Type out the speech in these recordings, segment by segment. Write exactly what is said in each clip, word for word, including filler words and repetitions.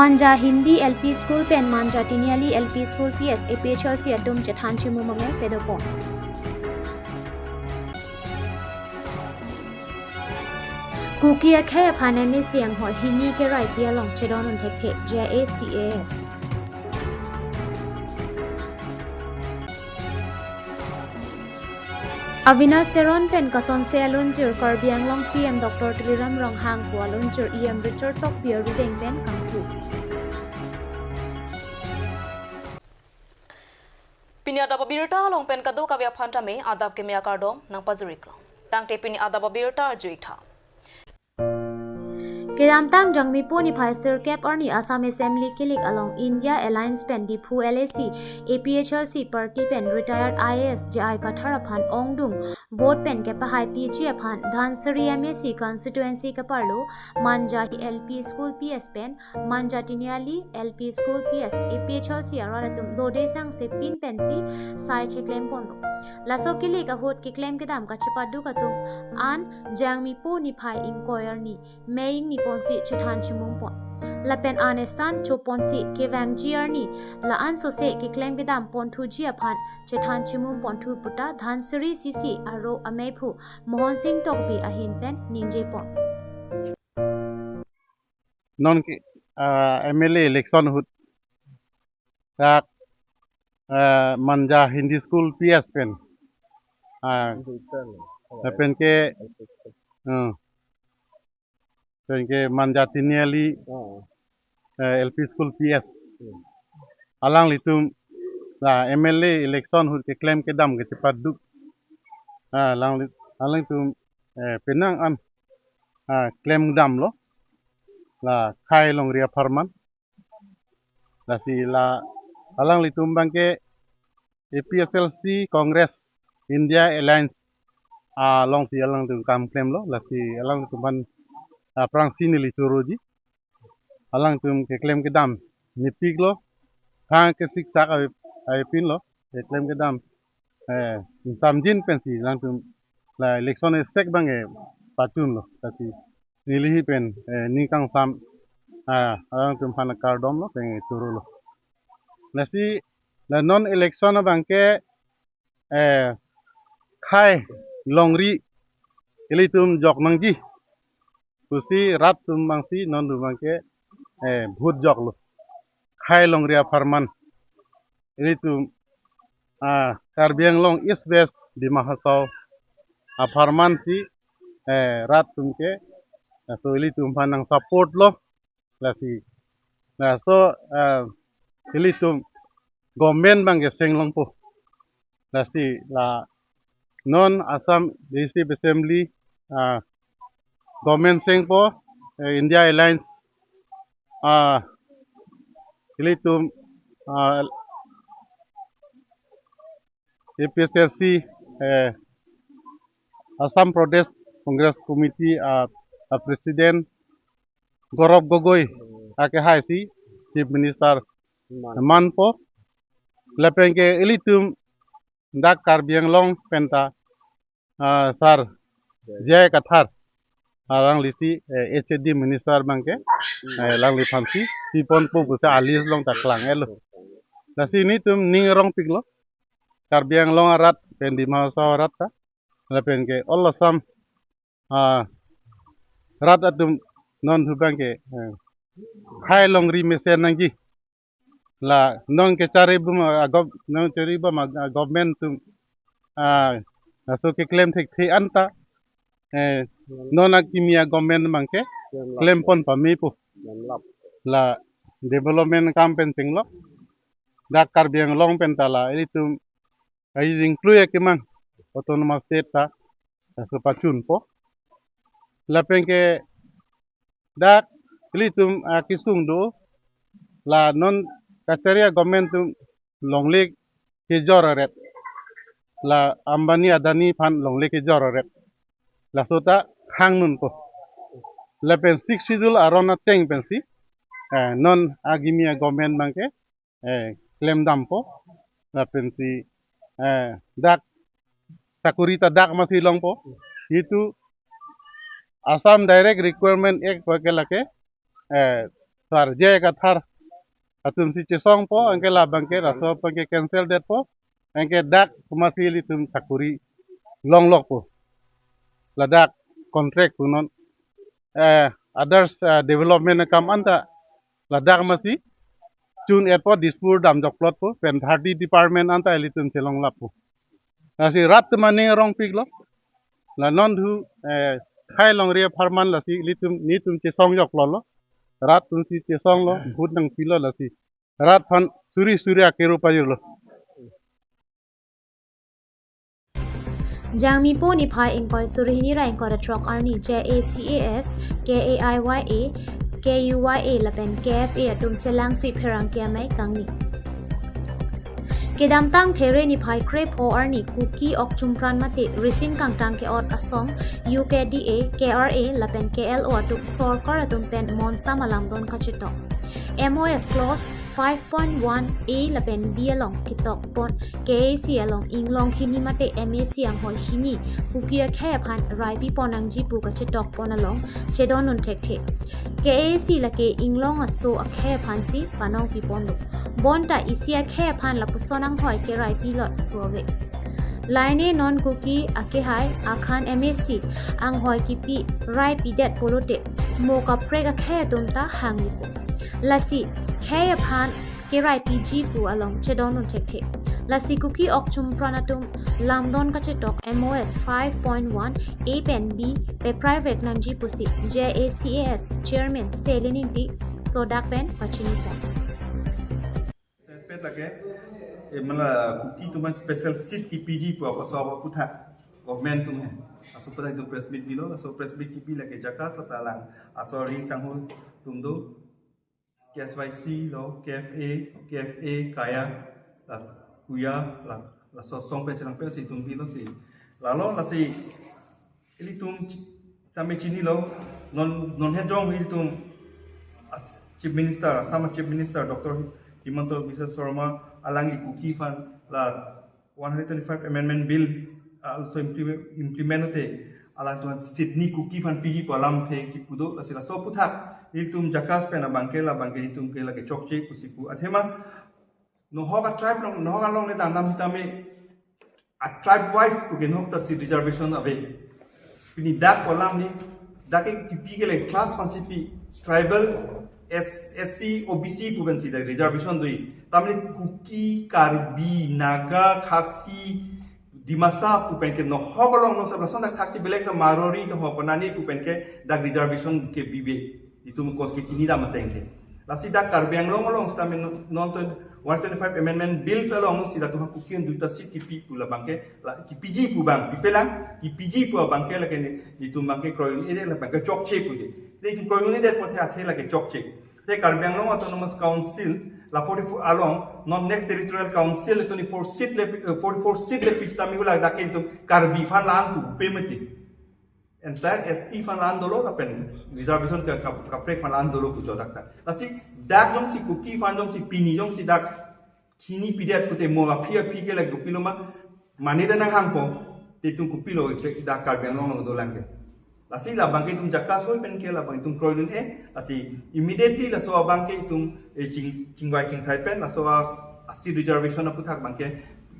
Manja Hindi L P School pen Manja Tiniali L P School P S A P H L C atum chethan chimum amei padopon. Kuki akhei aphan M A C anghoi hini keraipi along chedon un thekthe J A C A S. Avinash Teron pen kasonse alunjir Karbi Anglong C M Doctor Tuliram Ronghang pu alunjir E M Richard Tokbi arudeng pen kangpu. Pini adap abirta along pen kadokave aphan tame adap keme akardom nangpajiriklo. Tangte pini adap abirta arjuitha. Kedamtang Jangmipo niphai sirkep arni Assam Assembly kilik along India Alliance pen Diphu L A C A P H L C party pen retired I A S J I Kathar aphan ongdung vote pen kepahai P G aphan Dhansiri M A C constituency kaparlo Manja L P School P S pen Manja Tiniali L P School P S A P H L C arat atum dode sangse pin pensi sai cheklem ponlo. Laso kilik ahut keklem kedam kachepaduk atum an Jangmipo niphai ingkoi arni mei ingni ponsi chethan chimum pon. Lapen an esan choponsi kevangji arni la-an sose keklem kedam ponthuji aphan chethan chimum ponthu puta Dhansiri C C aro ameiphu Mohon Singh Tokbi ahin pen ningje pon. Non ke, ah, M L A election ahut dak, ah, Manja Hindi School P S pen, ah, pen ke, hmm, pen ke Manja Tiniali, eh, L P School P S. Alanglitum la M L A election ahut keklem kedam kachepaduk, ah, alangli, alanglitum, eh, penang an, ah, klem damlo la khei longri apharman. Lasi la alanglitum abangke A P H L C Congress India Alliance alongsi alanglitum kam klemlo, lasi alanglitum aphan, ah, aphrangsi neli choroji. Alangtum keklem kedam mepiklo, thang kesiksak ave, avepinlo, keklem kedam, eh, ingsamjin pensi alangtum la election esek abangke pachunlo, lasi neli hi pen, eh, ning kangsam, ah, alangtum aphan kardomlo, pen chorolo. Lasi la non election abangke, eh, khei longri ilitum jok nangji pusi rat atum abangsi non atum abangke, eh, vote joklo. Khei longri apharman ilitum, ah, Karbi Anglong East West Dima Hasao apharman si, eh, rat atum ke, eh, so ilitum aphan nang support lo. Lasi, laso, eh, ilitum government abangke seng longpo. Lasi la non Assam Legislative Assembly, ah, government sengpo, eh, India Alliance, ah, ilitum, ah, A P H L C, eh, Assam Pradesh Congress Committee, ah, ah, President Gaurav Gogoi akehai si Chief Minister manpo. Lapen ke ilitum dak Karbi Anglong penta, ah, Sir J I Kathar, alangli si, eh, H A D Minister abangke, eh, alangliphan si piponpo pusi a-list along ta klang-etlo. Lasi nelitum ning arongpiklo, Karbi Anglong arat pen Dima Hasao arat ta, lapen ke all Assam, ah, rat atum non atum abangke, eh, khei longri mesen nangji. La non kecharibom a gov-, non charibom a, a government atum, ah, laso keklem thekthe anta, eh, non akimi a government abangke klempon pamepo. La development akam pen chenglo. Dak Karbi Anglong penta la ilitum ai ringklui akemang Autonomous State ta, ta kepachunpo. Lapen ke dak ilitum, ah, kesung do, la non kachari a government atum longle kejor aret, la Ambani Adani aphan longle kejor aret, laso ta hang nunpo. Lapen Sixth Schedule aron ateng pensi, eh, non akimi a government abangke, eh, klem dampo, lapensi, eh, dak sakuri ta dak masi longpo. Itu Assam Direct Recruitment Act abangke lake, eh, Sar J Kathar atum si chesongpo, anke labang ke laso abang ke cancel detpo, anke dak komatsi ilitum sakuri longlokpo. Ladak contract punon, eh, others, eh, development akam anta ladak masi chun-etpo, Dispur damjok plotpo, pen thirty department anta ilitum chelonglappo. Lasi rat atum aning arongpiklo. La non thu, eh, khei longri apharman lasi ilitum, netum chesongjok lolo. Rat atum si chesonglo, vote nangpilo lasi rat aphan suri suri akeru pajirlo. Jangmipo niphai ingkoi suri hini ra ingkoi ra throk arni J A C A S, K A I Y A, K U Y A lapen K F A atum chelangsi pherangke amei kangni. Kedamtang There niphai krepho arni Kuki okchumpran mate risim kangtang ke-ot asong U K D A, K R A lapen K L O atum sorkar atum pen monsam alamdon kachetok, M O S clause five point one A lapen B along ketokpon K A C along inglong hini mate M A C anghoi hini Kuki akhei aphan raipipon nangji pu kachetokpon along chedondun thekthe. K A C lake inglong aso akhei aphansi panongpiponlo. Bonta isi akhei aphan lapuson anghoi keraipilot pu ave. Laine non Kuki akehai akhan M A C anghoi kipi raipidet pulote mo kaprek akhei atum ta hangnipo. Lasi khei aphan keraipiji pu along chedondun thekthe. Lasi Kuki okchumpran atum lamdon kachetok M O S five point one A pen B pe-private nangji pusi J A C A S Chairman Stalin Ingti sodak pen pachinipon. Setpet lake, eh, mala Kuki atum aphan special seat kipiji pu aso aputhak government atum he. Aso aputhak atum press meet bilo, aso press meet kipi lake JACAS lapen alang aso ring sanghul atum do, K S Y C lo, K F A, K F A, KAYA, la KUYA, la, laso asong pen chelangpetsi itum bilo si. Lalo lasi ilitum chi-, tame chinilo, non, non hejong ilitum as-, Chief Minister, Assam Chief Minister Doctor Himanta Biswa Sarma alangli Kuki aphan la one hundred twenty-five amendment bills, uh, also implement, implement te alangtum seat hini Kuki aphan piji pu alamthe kipu do, lasi laso aputhak ilitum JACAS pen abang ke labang ke itum ke lake chokche pusi pu. Athema nohok a-tribe along, nohok along ne damdam sitame a-tribe wise pu ke nohok ta seat reservation ave. Pini dak pu alam ni, dak ke kipi ke le class aphansi pi, tribal, S, S C, O B C pu pensi dak reservation do-i. Tame Kuki, Karbi, Naga, Khasi, Dimasa pu pen ke nohok along, no sab lason dak thaksi belek ta Marwari to ho panani pu pen ke dak reservation ke bibe. Itum kos ke chinidam ateng ke. Lasi dak Karbi Anglong along sitame non, non to one twenty-five amendment bills along si latum ha Kuki an duita seat kipi pu labang ke, la, kipiji pu abang, pipelang, kipiji pu abang ke lake ni, itum abang ke kroidun-edet labang ke chokche pu je. Te itum kroidun-edet pu athe athe lake chokche. Te Karbi Anglong Autonomous Council la forty-four along, non next territorial council twenty-four seat le, eh, forty-four seat le pi sitame hu ladak ke itum Karbi aphan la-an pu pe mati. Entire S T aphan la-an dolo lapen reservation ke kap-, kaprek aphan la-an dolo pu chodak ta. Lasi dak jongsi Kuki aphan jongsi pini jongsi dak hini pidet pute mo aphi aphi ke lake kopilo ma, mane ta nanghangpo, te itum kopilo ke dak Karbi Anglong along dolang ke. Lasi labang ke itum JACAS hoi pen ke labang itum kroidun-e, lasi immediately laso abang ke itum, eh, ching, chingvai chingsai pen, laso a, a-seat reservation aputhak abang ke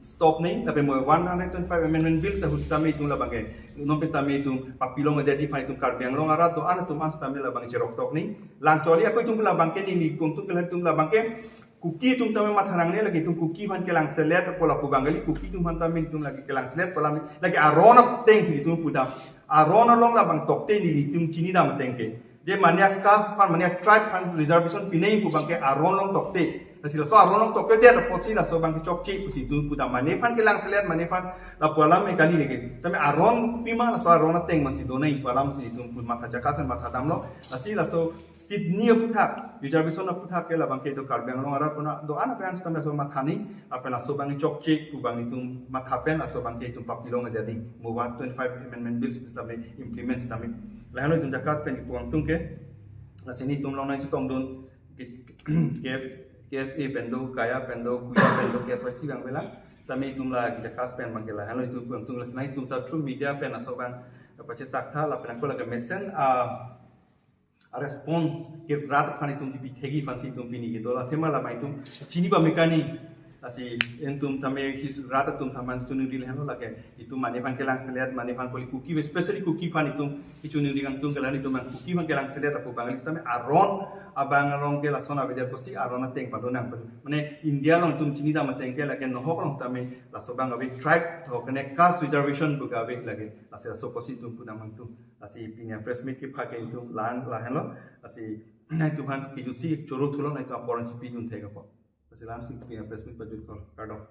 stop nangji, lapen mo one hundred twenty-five amendment bill ahut sitame itum labang ke, non pen tame itum papilong-edet aphan itum Karbi Anglong arat do-an atum an sitame labang cheroktok nangji. Langcholi ako itum labang ke neli pu angtung ke itum labang ke Kuki atum tame matha nangne, lake itum Kuki aphan kelangselet pu lapu abang kali, Kuki atum aphan tame itum lake kelangselet pu alam, lake aron ateng si itum pudam. Aron along labang tokte neli itum chinidam ateng ke. Je mane a-caste aphan, mane a-tribe aphan reservation pi nangji pu abang ke aron along tokte. Lasi laso aron along toktedet apotsi laso abang ke chokche pusi itum pudam. Mane aphan kelangselet, mane aphan lapu alam me kali lake. Tame aron pima laso aron ateng masi do nangji pu alam si itum pu matha JACAS an matha damlo. Lasi laso seat hini aputhak, reservation aputhak ke labang ke do Karbi Anglong arat puna do-an aphan sitame laso matha nangji, lapen laso abang chokche pu abang itum matha pen laso abang ke itum papilong-edet nangji. Mo one twenty-five amendment bills sitame implement sitame. Lahenlo itum JACAS pen ipu angtung ke. Lasi nelitum along nangchetongdun ke, K F, K F A pen do, KAYA pen do, KUYA pen do, K S Y C abang bela. Tame itum la JACAS pen abang ke lahenlo itum ipu angtung, lasi nangtum ta through media pen laso abang pachetak tha lapen ako lake mesen, ah, a response ke rat aphan itum kipi thekji aphansi itum pini kedo. La thema la ma itum chini ba mekani, lasi itum tame his rat atum thaman tu ningri lahenlo lake itum mane aphan kelangselet, mane aphan kali Kuki, especially Kuki aphan itum ichu ningri kangtung ke la itum mane Kuki aphan kelangselet apo Bangali tame aron abang along ke lason avedet pusi aron ateng pado nang pen. Mane India along itum chini dam ateng ke lake nohok along tame laso abang ave, tribe thok ne caste reservation pu ke ave lake, lasi laso pusi itum pudam hang itum. Lasi pini press meet kepha ke itum lahan lahenlo. Lasi nai itum aphan kejutsi choro thulo, nai itum apor an si pidun thek apo. Lasi lamsi pini press meet pajut kol. Kardom.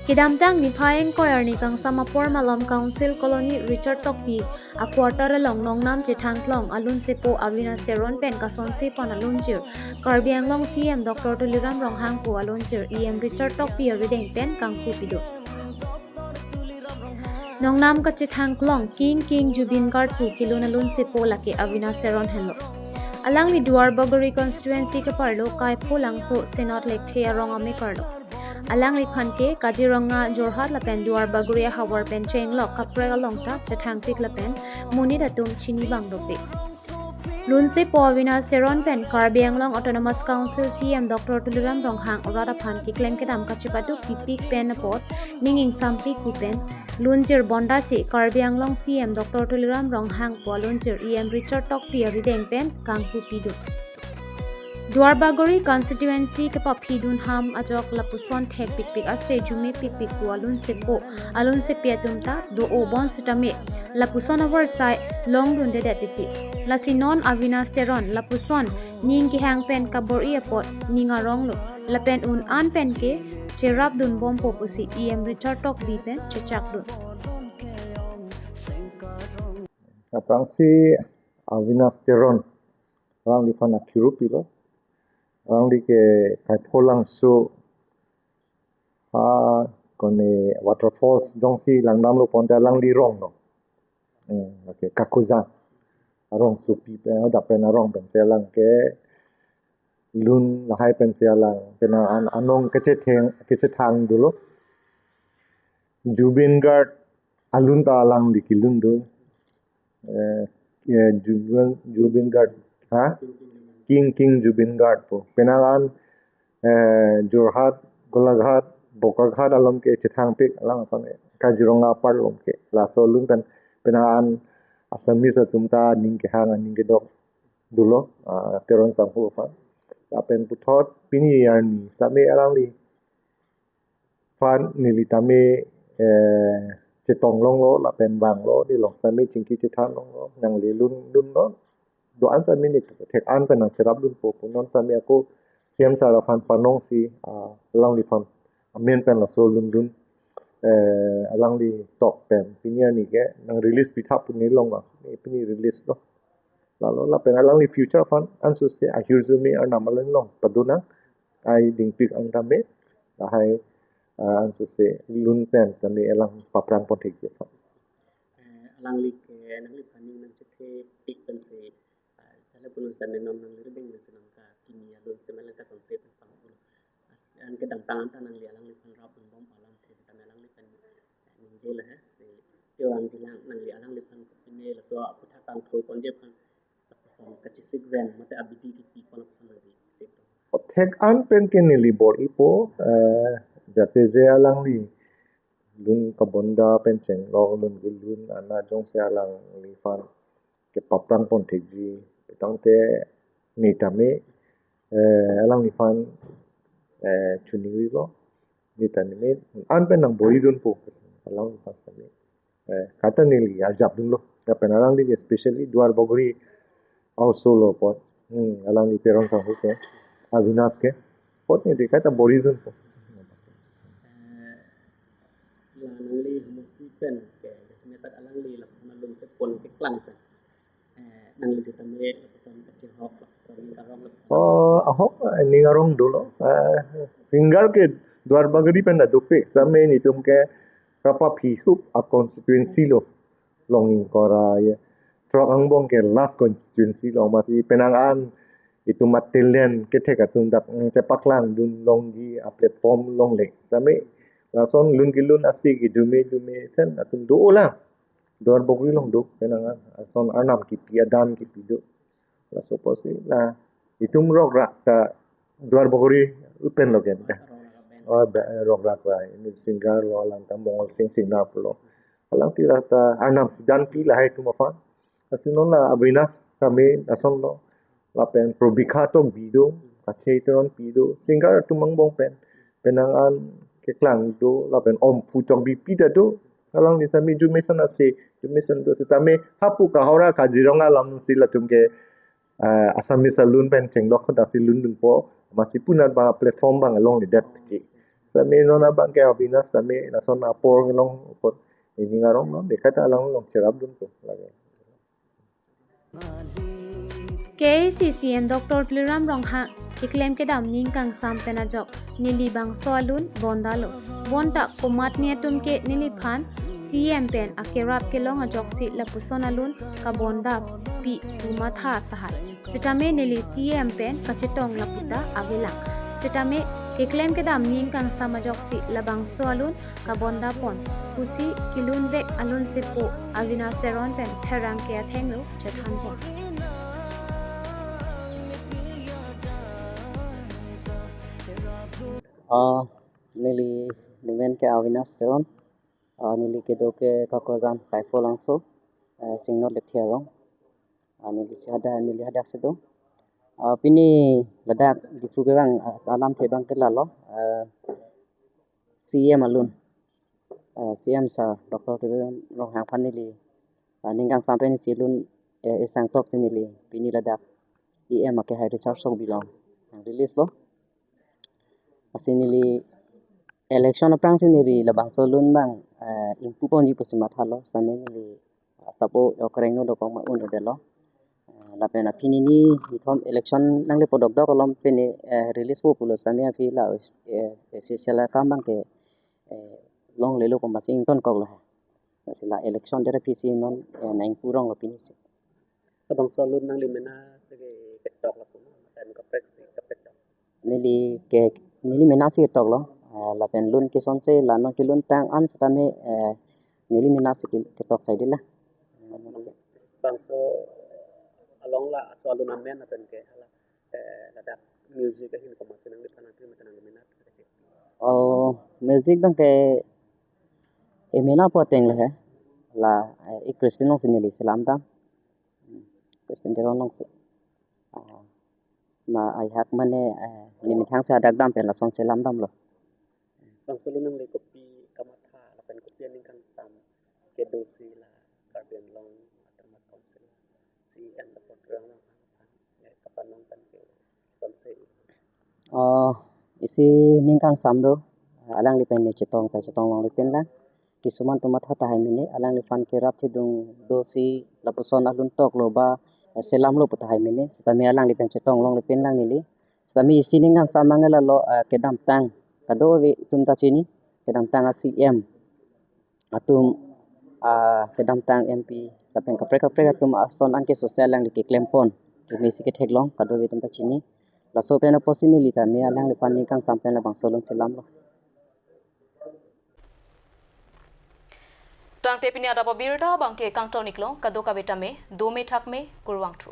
Kedamtang niphai ingkoi arni kangsam apor Malom Council Colony Richard Tokbi a quarter along nongnam chethangklong alunsepo Avinash Teron pen kasonse pon alunjir Karbi Anglong C M Doctor Tuliram Ronghang pu alunjir E M Richard Tokbi arideng pen kanghu pidun. Nongnam kachethangklong King King Zubeen Garg pu kelun alunsepo lake Avinash Teron henlo. Alangli Duarbagori constituency keparlo Kaipholangso Senat Lekthe arong amekar lo. Alangliphan ke Kaziranga, Jorhat lapen Duarbagori ahavar pen chenglok kaprek along ta chethangpik lapen monit atum chini bang dopik. Lunsepo Avinash Teron pen Karbi Anglong Autonomous Council C M Doctor Tuliram Ronghang rat aphan keklem kedam kachepaduk pipik pen apot ning ingsampik pu pen lunjir bonta si Karbi Anglong C M Doctor Tuliram Ronghang pu alunjir E M Richard Tokbi arideng pen kanghu pidun. Duarbagori constituency kepaphidun ham ajok lapuson thek pikpik ase jume pikpik pu alunsepo alunsepi atum ta do-o bonsitame lapuson avarsai longdundedet titi. Lasi non Avinash Teron lapuson ning kehang pen kabor-i apot ning aronglo. Lapen un an pen ke cherapdun bompo pusi E M Richard Tokbi pen chechakdun. Aphrangsi Avinash Teron, alangliphan akhirup pilo. Alangli ke Kaipholangso ha kone waterfalls jongsi langdamlo ponte alangli rong no. Hmm, okay, Kakuzang. Arongsopi pen, dak pen arong pensi alang kelun lahai pensi alang kena an anong kechetheng kechethang dolo. Zubeen Garg alun ta alangli kelun do. Eh, eh, Zubeen, Zubeen Garg, ha? King King Zubeen Garg po. Penang an, eh, Jorhat, Golaghat, Bokaghat along ke chethangpik alang aphan Kaziranga apar along ke. Laso alun pen penang an Assamese atum ta ning kehang ning kedok dolo, ah, Teron sangho aphan. Lapen puthot pini arni same alangli phan neli tame, eh, chetong longlo lapen vanglo, neli along same chingki chethan longlo, nangli lun dunlo. Do-an same neli thek an pen nangcherapdunpo pu non same ako C M sir aphan panongsi, ah, alangliphan amen pen laso lun dun, eh, alangli tok pen pini arni ke nang release pitha pu neli along mas pini release lo. Lalo lapen alangli future aphan ansose ahirjume arnam along pado nang ai dingpik ang tame lahai, ah, ansose lun pen tame alang paprang pon thekji aphan. Eh, alangli ke nangliphan ning nangchethe pik pensi, ah, jale punun same non nangli rideng pensi nangkakimi alun sitame alang kasonse pen pangpulo. An kedamtang an ta nangli alangliphan rapdun bom alang the sitame alangliphan ningje lahai si kevangji lang nangli alangliphan pine laso aphuthak kangthur ponji aphan lapuson kachesik ven mate abidi kipi pon lapuson abidi chesik do. Thek an pen ke neli bor-ipo, eh, jate je alangli lun kabonda pen chenglok lun kelun ana jongsi alangliphan kepaprang pon thekji tangte neli tame, eh, alangliphan, eh, chuning rilo neli tame an pen nang bor-idunpo alangliphan same. Eh, kata neli arjapdunlo. Lapen alangli especially Duarbagori also lo apot. Hmm, alangli Teron sangho ke, Avinash ke. Apot neli kata bor-idunpo. Eh, la nangli homosti pen ke, jasmetak alangli lapuson alunse pon keklang pen. Eh, nangli sitame lapuson kachehok, lapuson ning arong, lapuson. Oh, ahok, eh, ning arong dolo. Eh, finger ke Duarbagori pen ta dopik, same nelitum ke kapaphi hup a constituency lo. Long ingkoi ra ye. Throk angbong ke last constituency lo masi penang an itum a talent kethek atum dak, mm, chepaklangdun longji a platform longle. Same lason lun kelun asi ke jume jume sen atum do-o lang. Duar Bagori along do, penang an ason arnam kipi, adan kipi do. Laso apotsi la itum rokrak ta Duar Bagori pen lo ke. Oh, ba-, rokrak la, ini singer lo, alang ta Mongol Sing Singnar lo. Alang tira ta arnam si danpi lahai atum aphan. Lasi non la Avinash tame lason lo. Lapen Probikha Tokbi do, Kache Teronpi do, singer atum angbong pen, penang an keklang do, lapen Omphu Tokbipi ta do, alangli sitame Jumison ase, Jumison do sitame hapu ke Howrah Kaziranga alam si latum ke, ah, Assamese alun pen chenglok kodak si lun dunpo, amatsi punat abang platform abang alongledet piji. Sitame non abang ke Avinash sitame lason apor kelong apot, ining arong non, dekat alang along cherap dunpo lake. K A A C C M Doctor Tuliram Ronghang keklem kedam ning kangsam pen ajok neli bangso alun bondalo. Bonta komatne atum ke neliphan C M pen akerap kelong ajoksi lapuson alun kabonda pi pu matha tahai. Sitame neli C M pen kachetong lapu ta avelang. Sitame keklem kedam ning kangsam ajoksi labangso alun kabonda pon pusi kelun vek alun sepo Avinash Teron pen pherangke athengno chethan pon. Ah, neli, neli men ke Avinash Teron. Ah, neli kedo ke Kakojan Kaipho Langso, eh, Singnot Lethi arong. Ah, neli si hadak, neli hadak si do. Ah, pini ladak Diphu kevang, ah, alamthe abang ke lalo. Ah, C M alun, ah, C M sir Doctor Tuliram Ronghang aphan neli, ah, ning kangsam pen isi alun, eh, isang tok si neli pini ladak E M akehai Richard Sokbi along nang release lo. Lasi neli election aphrangsi neli labangso alun abang, eh, ingpu ponji pusi mathalo, sitame neli, ah, sapo okreng no dokok ma un-edetlo. Eh, lapen aphi nini ithom election nangle podok dok alom pini, eh, release po pulo sitame aphi la, eh, official akam abang ke, eh, longlelo pu amatsi ingtonkoklo ha. Lasi la election der aphisi non, eh, nang ingpu ronglo pinisi. Labangso alun nangli mena si ketok lapu ma, mate kaprek si kaprek tok? Neli ke, neli mena si ketok lo, eh, lapen lun kesonse la non kelun tang an sitame, eh, neli mena si ke-, ketok saidela. Bangso along laso alun amen lapen ke hala, eh, ladak music ahin komatsi nangliphan nangpi mate nangli mena? Oh, music abang ke emena pu ateng le he. La, eh, i Christian along si neli selam dam. Hmm, Christian Teron along si. Ah, ma ajahak mane, eh, ne methang si hadak dam pen lason selam damlo. Bangso alun nangli kopi kamatha lapen kopi aning kangsam kedo si la Karbi Anglong Autonomous Council C M Doctor Tuliram Ronghang aphan, eh, kapanong pen ke sonse? Oh, isi ning kangsam do, alangli pen ne chetong ta chetong longle pen lang. Kisuman atum matha tahai mene, alangliphan kerap thedung do si lapuson alun toklo ba, eh, selamlo pu tahai mene, sitame alangli pen chetong longle pen lang neli. Sitame isi ning kangsam abang ke lalo, eh, kedamtang, kadokave atum ta chini, kedamtang a C M atum, ah, kedamtang M P lapen kaprek kaprek atum ason an ke sose alangli keklem pon, keme si ketheklong, kadokave atum ta chini. Laso pen apotsi neli tame alangliphan ning kangsam pen labangso alun selamlo. Tangte pini adap abirta abang ke kangton-iklo, kadokave tame dome thakme, kurvangthu.